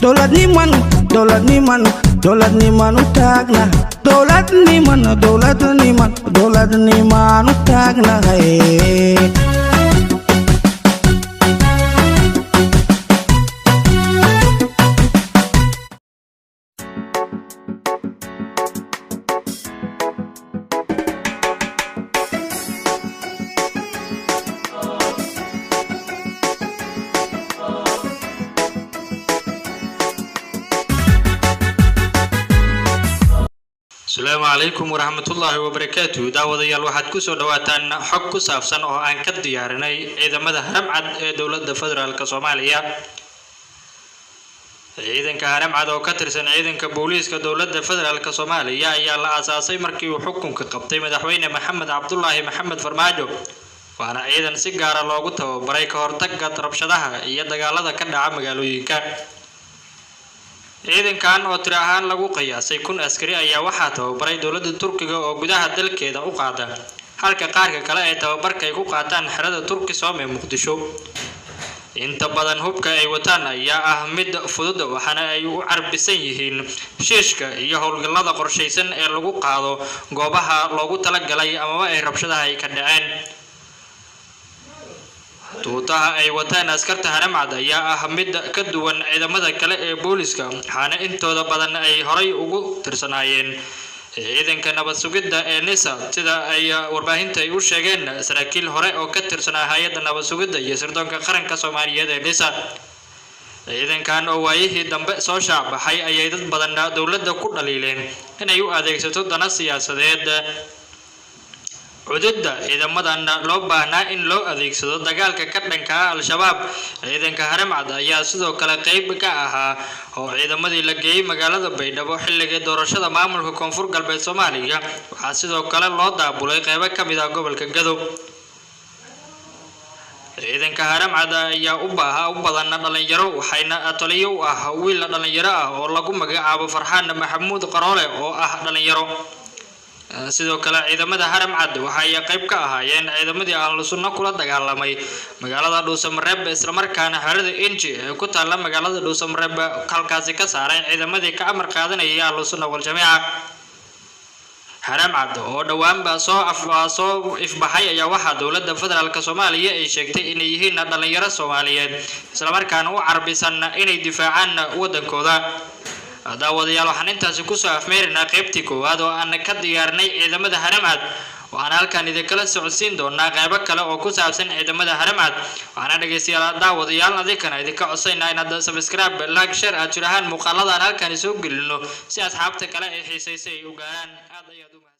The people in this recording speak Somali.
Dowladniman, dowladniman, dowladniman u taagnahay. Dowladniman, dowladniman, dowladnimaan u taagnahay. Asalaamu calaykum waraxmatullaahi wabarakaatu. Daawadayaal, waxaad kusoo dhawaataan xog ku saabsan oo aan ka diyaarinay ciidamada Haramcad ee dowladda federaalk Soomaaliya. Ciidanka Haramcad oo ka tirsan ciidanka booliiska dowladda federaalk Soomaaliya ayaa la aasaasay markii uu xukunka qabtay madaxweyne Maxamed Cabdulaahi Maxamed Farmaajo, waana ciidan si gaara loogu tababaray ka hortagga rabshadaha iyo dagaalada ka dhaca magaalooyinka. Ciidankan oo tiro ahaan lagu qiyaasay 1000 askari ayaa waxaa tababaray dowladda Turkiga oo gudaha dalkeeda u qaada, halka qaarka kale ay tababarka ay ku qaataan xerada Turkisom ee Muqdisho. Inta badan hubka ay wataan ayaa ah mid fudud, waxaana ay u carbisan yihiin shiishka iyo howlgallada qorshaysan ee lagu qaado goobaha loogu talagalay amaba ay rabshadaha ay ka dhaceen. Tuutaha ay wataan askarta Haramcad ayaa ah mid ka duwan ciidamada kale ee booliska, waxaana intooda badan ay horay ugu tirsanaayeen ciidanka nabad sugidda ee NISA, sida ay warbaahinta ay u sheegeen saraakiil hore oo ka tirsanaa hay-adda nabad sugidda iyo sirdoonka qaranka Soomaaliyeed ee NISA. Ciidankan oo waayihii dambe soo shaacbaxay ayay dad badan dowladda ku dhaliileen inay u adeegsato dana siyaasadeed. Cududda ciidamadan loo baahnaa in loo adeegsado dagaalka ka dhanka ah Al-Shabaab. Ciidanka Haramcad ayaa sidoo kale qeyb ka ahaa oo ciidamadii la geeyey magaalada Baydhabo xilligii doorashada maamulka Koonfur Galbeed Soomaaliya. Waxaa sidoo kale loo daabulay qeybo ka mid ah gobolka Gadow. Ciidanka Haramcad ayaa u baaha u badan dhalinyaro, waxayna taliyo u ah wiil dhalinyaro ah oo lagu magacaabo Farxaan Maxamuud Qaroole oo ah dhalinyaro. Sidoo kale ciidamada Haramcad waxay qayb ka ahaayeen ciidamadii Ahlu Sunno kula dagaalamay magaalada Dhuusamareeb, islamarkaana xerada Inji ee ku taalla magaalada Dhuusamareeb halkaasi ka saaray ciidamadii ka amar qaadanayay Ahlu Sunna wal-Jamiica. Haramcad oo dhowaanba soo ifbaxay ayaa waxaa dowladda federaalk Soomaaliya ay sheegtay inay yihiin dhalinyaro Soomaaliyeed, islamarkaana u carbisan inay difaacaan waddankooda. Daawadayaal, waxaan intaasi kusoo afmeeraynaa qaybtii koowaad oo aan ka diyaarinay ciidamada Haramcad. Waxaan halkan idinkala socodsiin doonaa qaybo kale oo ku saabsan ciidamada Haramcad. Waxaana dhegeystayaal, daawadayaal, adinkana idinka codsaynaa inaad subscribe, like, share aad jirahaan muuqaalada aan halkan soo gelino si asxaabta kale ee xiisaysay ay u gaaraan. Aad ayaad u